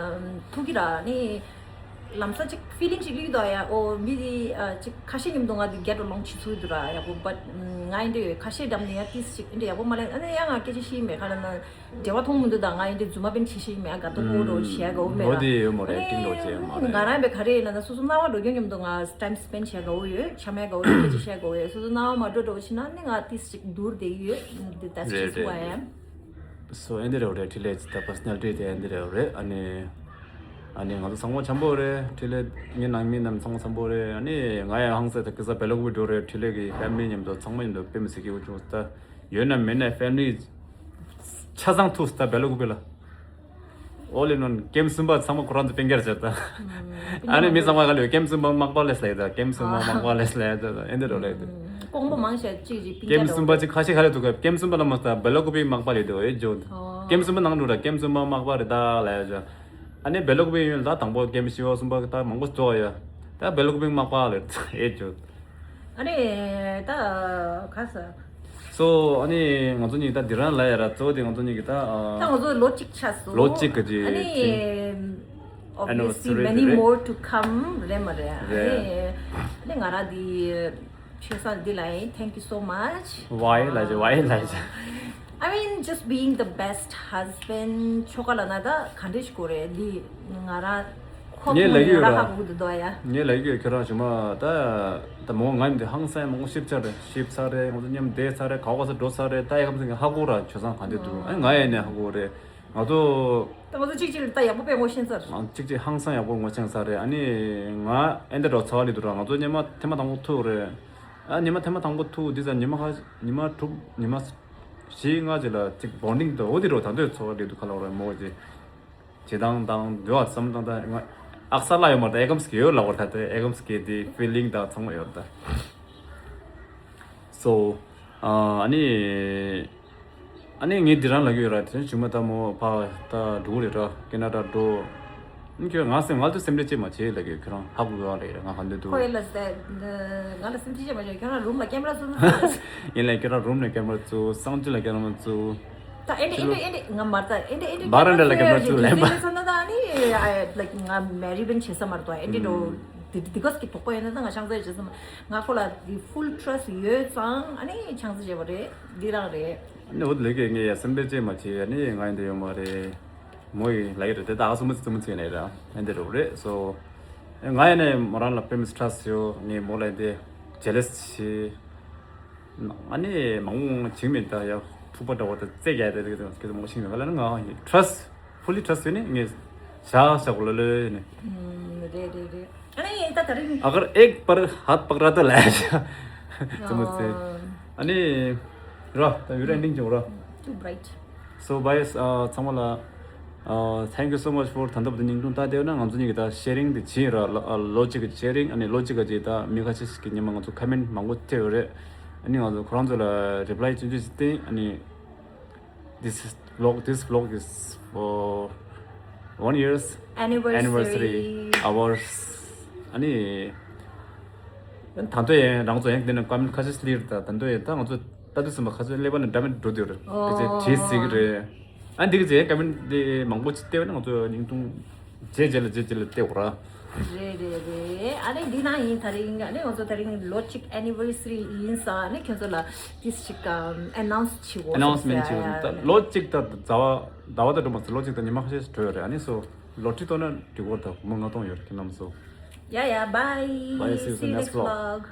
ཐུག་གི་ར་ནི། ལམ་སང་ཅིག་feeling ཅིག་ལི་དོ་ཡ། ཨོ་མི་དེ་ཅིག་ཁ་ཤས་མཉམ་དུ་ང་དེ་get along བྱེད་ཚུལ་དུ་ར་ཡག་པོ། but ང་ཡིན་འདྲ་ཡོད་ཁ་ཤས་འགྲམ་ནས་ཡ་ཏིས་ཅིག་འདྲ་ཡག་པོ་མ་ལེན། ཨ་ནི་ཡ་ང་སྐད་ཆ་ཤེས་མེད་ག་ལ་ན། འབྲེལ་བ་མཐོང་མི་འདུག་ད་ང་ཡིན་འདྲ་རྫུན་མ་པན་ཆེ་ཤེས་མེད། ཨ་དགའ་ཏོ་ཧོ་འགྲོ་བྱེད་ཡ་དགའ་བོ་མེད་ར། ལོ་དེ་ཡོད་མོ་རེད། ཨ་ནི་ཏིང་འགྲོ་བྱེད་ཡ་མ་རེད། ང་རང་བས་ག་རེ་ཡིན་ན་ན་སོ་སོ་སྣང་བ་འགྲོ་རྒྱུ་མཉམ་དུ་ང་time spend བྱེད་དགའ་བོ་ཡོད། འཆམ་ཡ་དགའ་བོ་ཡོད། སྐད་ཆ་བཤད་དགའ་བོ་ཡོད། སོ་སོ་སྣང་བ་མ་འགྲོ་འགྲོ་བྱེད་ན་ནི་ང་ཏིས་ཅིག་འདུར་བསྡད་ཀྱི་ཡོད། That's རེད་just who རེད། I am. So ཨེ་འདི་རེད་རེད། འཕྲིན་ལས་ཀྱི་ད་personality དེ་ཨེ་འདི་རེད་རེད། ཨ་ནི་ཨ་ནི་ང་ཚོ་ཚང་མ་འཆམ་པོ་རེད། འཕྲིན་ལས་ངའི་ནང་མི་རྣམས་ཚང་མ་འཆམ་པོ་རེད། ཨ་ནི་ང་ཡང་ཧང་སེ་ད་གི་ས་བེ་ལོ་ཀུ་བི་འགྲོ་རེད། འཕྲིན་ལས་ཀྱི་family མཉམ་དུ་ཚང་མ་མཉམ་དུ་དཔེ་མི་སྲིད་སྐྱིད་པོ་བྱུང་། ད་ཡོད་ན་མེད་ན་family ཆ་ཚང་ཐུག་ད་བེ་ལོ་ཀུ་བི་ལ། All in one ཀེམ་གསུམ་པ་ཚང་མ་ཁོ་རང་ཚོ་སྤུན་ཀྱག་རེད་ད། ཨ་ནི་མི་ཚང་མ་ག་ལ་ཡོད། ཀེམ་གསུམ་པ་མག་པ་ལས་ལས་ད། ཀེམ་གསུམ་པ་མག་པ་ལས་ལས་ད། ཨེ་འདི་རེད་རེད། ཀོང་པོ་མང་ཤས་ཅིག་ཅིག་སྤུན་ཀེམ་གསུམ་པ་ཅིག་ཁ་ཤས་ཁ་ལས་འདུག་ག་ཀེམ་གསུམ་པ་ལ་མ་ལྟ་བེ་ལོ་ཀུ་པི་མག་པ་ལས་འདུག་ཨེ་ཇོ། ཨོ། ཀེམ་གསུམ་པ་ནང་འགྲོ་ར་ཀེམ་གསུམ་པ་མག་པ་རེད་ད་ལས་ཇོ། ཨ་ནི་བེ་ལོ་ཀུ་པི་ཡོད་ད་དང་པོ་ཀེམ་བཞི་པ་གསུམ་པ་ད་མང་པོ་ཞིག་འགྲོ་ཡ། ད་བེ་ལོ་ཀུ་པི་མག་པ་ལས་ཨེ་ཇོ། ཨ་ནི་ད་ག་ས། So ཨ་ནི་ང་ཚོ་གཉིས་ད་འདི་རང་ལ་ཡ་ར་གཙོ་བོ་དེ་ང་ཚོ་གཉིས་ཀྱི་ད་ཨ། ད་ང་ཚོ་ལོ་གཅིག་ཆགས་སོང་། ལོ་གཅིག་གི་ཨ་ནི་thing obviously anniversary many རེད། More to come རེད་མ་རེད། ཨ་རེད། ནི་ཨ་ནི་ང་རང་དེ་ ཆོས་ས་འདི་ལ་ཡིན། Thank you so much. Why ལ་ཇེ་why ལ་ཇེ I mean, just being the best husband. ཆོ་ག་ལ་ན་ད་ག་འདྲས་ཞིག་གོ་རེད། འདི་ང་རང་ཁོ་ངས་ལབ་ཡོད་ར། ཧ་གོ་གི་འདུག་ཡ། ངས་ལབ་ཡོད། ཁྱོད་རང་ཞུ་མ་ད་ད་མོ་ང་ཡིན་དེ་ཧང་སང་མང་པོ་ཤིབ་ཚར་རེད། ཤིབ་ཚར་རེད། ང་ཚོ་མཉམ་བསྡད་ཚར་རེད། ག་བ་ས་འགྲོ་ཚར་རེད། ད་ཡ་ཁམས་སེང་གི་ཧ་གོ་ར་ཆོས་སང་ག་འདྲས་འདུག་ཨ་ང་ཡིན་ནས་ཧ་གོ་རེད། ང་ཚོ་ད་ང་ཚོ་གཅིག་གཅིག་ལ་ད་ཡག་པོ་དཔེ་ངོ་ཤེས་ཚར། ང་གཅིག་གཅིག་ཧང་སང་ཡག་པོ་ངོ་ཤེས་ཚར་རེད། ཨ་ནི་ང་ཨེ་འདྲ་འགྲོ་ཚར་བ་ལི་འདུག་ར། ང་ཚོ་མཉམ་མ་ཐེངས་མ་དང་པོ་ཐུག་རེད། ཨ་ཉི་མ་ཐེངས་མ་དང་པོ་ཐུག་འདི་ཙམ་ཉི་མ་ཁ་ཉི་མ་དྲུག་ཉི་མ་བཞི་ལྔ་ཅིག་ལ་ཅིག་བོན་ཌིང་དང་འོ་དེ་རོ་ད་འདོད་ཚོར་བ་རེད་འདུག་ཁ་ལོ་ར་མོ་ཅིག་བྱེད་སྟངས་དང་འདོད་པ་བསམ་སྟངས་དང་ང་ཨག་ས་ལ་ཡོད་མ་རེད། ཨེ་ཀམ་སྐྱེ་ཡོད་ལ་བར་ཐ་དེ་ཨེ་ཀམ་སྐྱེ་དེ་ཕི་ལིང་དང་ཚང་མ་ཡོད་ད། So ཨ་ནི་ཨ་ནི་ངས་འདི་རང་ལ་གི་ཡོད་ར། དེ་ནས་ཞུ་མ་ད་མོ་ཕ་ད་འགྲོ་གི་རེད་ར། ཀེ་ན་ཌ་འགྲོ། ཁྱོད་ང་སེམས་ང་ལ་སེམས་ཁྲལ་ཅིག་མ་བྱེད་ལབ་ཀྱི། ཁྱོད་རང་ཧ་གོ་གི་རེད། ང་ག་འདོད་འདུག་ཁོ་ཡིན་ལ་ཟེར། ང་ལ་སེམས་ཁྲལ་ཅིག་མ་བྱེད། ཁྱོད་རང་རུམ་ལ་ཀེམ་ར་བཙུགས་ན། ཡིན་ལ་ཁྱོད་རང་རུམ་ནས་ཀེམ་ར་བཙུགས། གསང་སྤྱོད་ལ་ཀེམ་ར་བཙུགས། ད་ཨེ་འདྲ་ཨེ་འདྲ་ཨེ་འདྲ་ང་མ་ད་ཨེ་འདྲ་ཨེ་འདྲ་བ་ར་འདྲ་ལ་ཀེམ་ར་བཙུགས་ལབ་པ། ད་ནི་ལའིཀ་ང་མེ་རི་བན་བྱེད་ས་མ་རེད་དོ། ཨེ་འདྲ་འགྲོ་དེ་དེ་གོས་ཀྱི་དོགས་པ་ཡོད་ན་ད་ང་ཆང་ས་བྱེད་ས་མ། ང་ཁོ་ལ་དེ་ཕུལ་ཊྲ་སི་ཡོད་ཙང་ཨ་ནི་ཆང་ས་བྱེད་པ་རེད། འདི་རང་རེད། ཨ་ནི་འོ་དེ་ལས་ཀའི་ངས་ཡ་སེམས་ཁྲལ་ཅིག་མ་བྱེད། ཨ་ནི་ང་ཡིན་དེ་ཡོད་མ་རེད། མོ་ཡིས་ལབ་ཀྱི་རེད་དེ། ད་ཨ་སུ་མི་ཚི་མི་ཚི་ནས་ར་ཨེ་འདྲ་རོ་རེད། སོ་ང་ཡིན་ནས་མོ་རང་ལ་དཔེ་མི་སྲིད་ཁྲ་སི་ཡོད། ངས་མོ་ལ་ཡིན་དེ་ཇེ་ལེ་སི་བྱེད། ཨ་ནི་མང་པོ་བྱིང་མེད་ད་ཡ། ཕུག་པ་འདྲ་བོ་ད་རྩེ་རྒྱག་དེ་དེ་དེ་མོ་བྱིང་མེད་ག་ལ་ནི་ང་ཡིན་ཁྲ་སི་ཕུ་ལི་ཁྲ་སི་ནི་ངས་ཞག་ཞག་ལོ་ལོ་ནི། རེད་རེད་རེད། ཨ་ནི་ད་ད་རིང་། अगर एक बार हाथ पकड़ा तो लाया जा ཙི་མོ་ཙི། ཨ་ནི་ར་ད་ཡུ་ར་ཨེན་ཌིང་ཅིག་ར། Too bright. So guys ཚང་མ་ལ་thank you so much for ད་ལྟ་བར་དུ་བརྙན་ཐུང་ལྟ་བསྡད་ཡོད་ན། ང་ཚོ་གཉིས་ཀྱི་ད་ཤེ་རིང་དེ་བྱས་ར། ལོ་གཅིག་གི་ཤེ་རིང་། ཨ་ནི་ལོ་གཅིག་ག་ཅིག་ད་མི་ཁ་ཤས་ཤིག་གིས་ཉི་མ་ང་ཚོ་ཁ་མེན་མང་པོ་སྤྲད་ཡོད་རེད། ཨ་ནི་ང་ཚོ་ཁོ་རང་ཚོ་ལ་རི་པ་ལའི་ཅུང་ཅུང་ཞིག་བསྟན། ཨ་ནི this is vlog, this vlog is for one year's Anniversary. Anniversary ours. ཨ་ནི་ད་དུང་ཡང་རང་ཚོ་ཡང་དེ་ནས་ཀོ་མེན་ཊི་ཁ་ཤས་སླེབས་རེད། ད་ད་དུང་ཡང་ད་ང་ཚོ་ལྟ་དུས་ཙམ་པ་ཁ་ཤས་ཀླད་པ་ནས་འདྲ་མིན་འགྲོ་དུས་རེད། དེ་ཚེ་བྲིས་ཟིག་རེད། ཨ་འདི་གི་ཚེ་ཀོ་མེན་ཊི་དེ་མང་པོ་ཅིག་བལྟས་པ་ན་ང་ཚོ་བརྙན་ཐུང་རྗེས་རྗེས་ལ་རྗེས་རྗེས་ལ་བལྟས་འོ་ར། རེད་རེད་རེད། ཨ་ནི་འདི་ནང་ཡིན་ད་རིང་། ཨ་ནི་ང་ཚོ་ད་རིང་ལོ་གཅིག་ཨེ་ནི་ཝར་སི་རི་ཡིན་ས། ཨ་ནི་ཁྱོད་ཚོ་ལ་ཏིས་ཅིག་ཨ་ནའུན་སི་བྱེད་དགོས། ཨ་ནའུན་སི་མེན་ཊི་བྱེད་དགོས། ད་ལོ་གཅིག་ད་ཟླ་བ་ཟླ་བ་ད་འགྲོ་མ་སོང་། ལོ་གཅིག་ད་ཉི་མ་ཁ་ཤས་འགྲོ་ཡོད་རེད། ཨ་ནི་སོ་ལོ་ཊི་རི་གཏོང་ན་འགྲིག་གོ། ད་མི་ལྔ་གཏོང་ཡོད་རེད་ཁྱེད་རྣམ་ཚོ། Yeah, yeah, bye. Bye, see you in the next vlog.